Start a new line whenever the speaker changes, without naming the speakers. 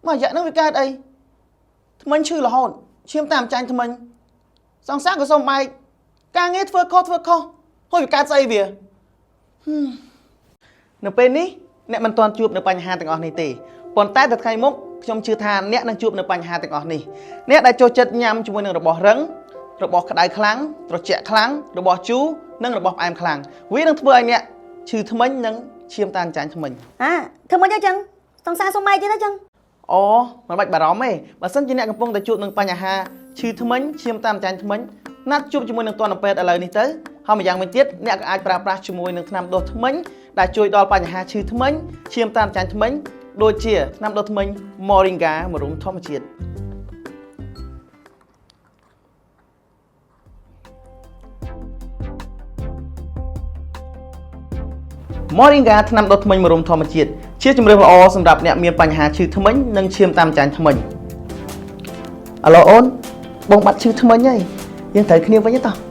មករយៈហ្នឹងវាកើតអីថ្មិញឈឺរហូតឈាមតាមចាញ់ថ្មិញសង្សារក៏សុំបែកការងារធ្វើខុសធ្វើខុសហើយវាកើតស្អីវាហឹមនៅពេលនេះអ្នកមិនទាន់ជួបនៅបញ្ហាទាំងអស់នេះទេប៉ុន្តែទៅថ្ងៃមុខខ្ញុំជឿថាអ្នកនឹងជួបនៅបញ្ហាទាំងអស់នេះអ្នកដែលចូលចិត្តញ៉ាំជាមួយនឹងរបស់រឹងរបស់ក្តៅខ្លាំងត្រជាក់ខ្លាំងរបស់ជូរនិងរបស់ផ្អែមខ្លាំងវានឹងធ្វើឲ្យអ្នកឈឺថ្មិញនិងឈាមតាមចាញ់ថ្មិញ
អាធ្វើម៉េចទៅចឹងសង្សារសុំបែកទៀតទៅចឹង
អូមិនបាច់បារម្ភទេបើសិនជាអ្នកកំពុងតែជួបនឹងបញ្ហាឈឺធ្មេញឈាមតាមចាញ់ធ្មេញណាត់ជួបជាមួយនឹងទណ្ឌពេទ្យឥឡូវនេះទៅហើយម្យ៉ាងវិញទៀតអ្នកក៏អាចប្រើប្រាស់ជាមួយនឹងថ្នាំដុសធ្មេញដែលជួយដល់បញ្ហាឈឺធ្មេញឈាមតាមចាញ់ធ្មេញដូចជាថ្នាំដុសធ្មេញ Moringa ម្រុំធម្មជាតិ Moringa ថ្នាំដុសធ្មេញម្រុំធម្មជាតិជាជម្រើសល្អសម្រាប់អ្នកមានបញ្ហាឈឺធ្មេញនិងឈាមតាមចាញ់ធ្មេញអាឡូអូនបងបាត់ឈឺធ្មេញហើយយើងត្រូវគ្នាវិញទេតោះ។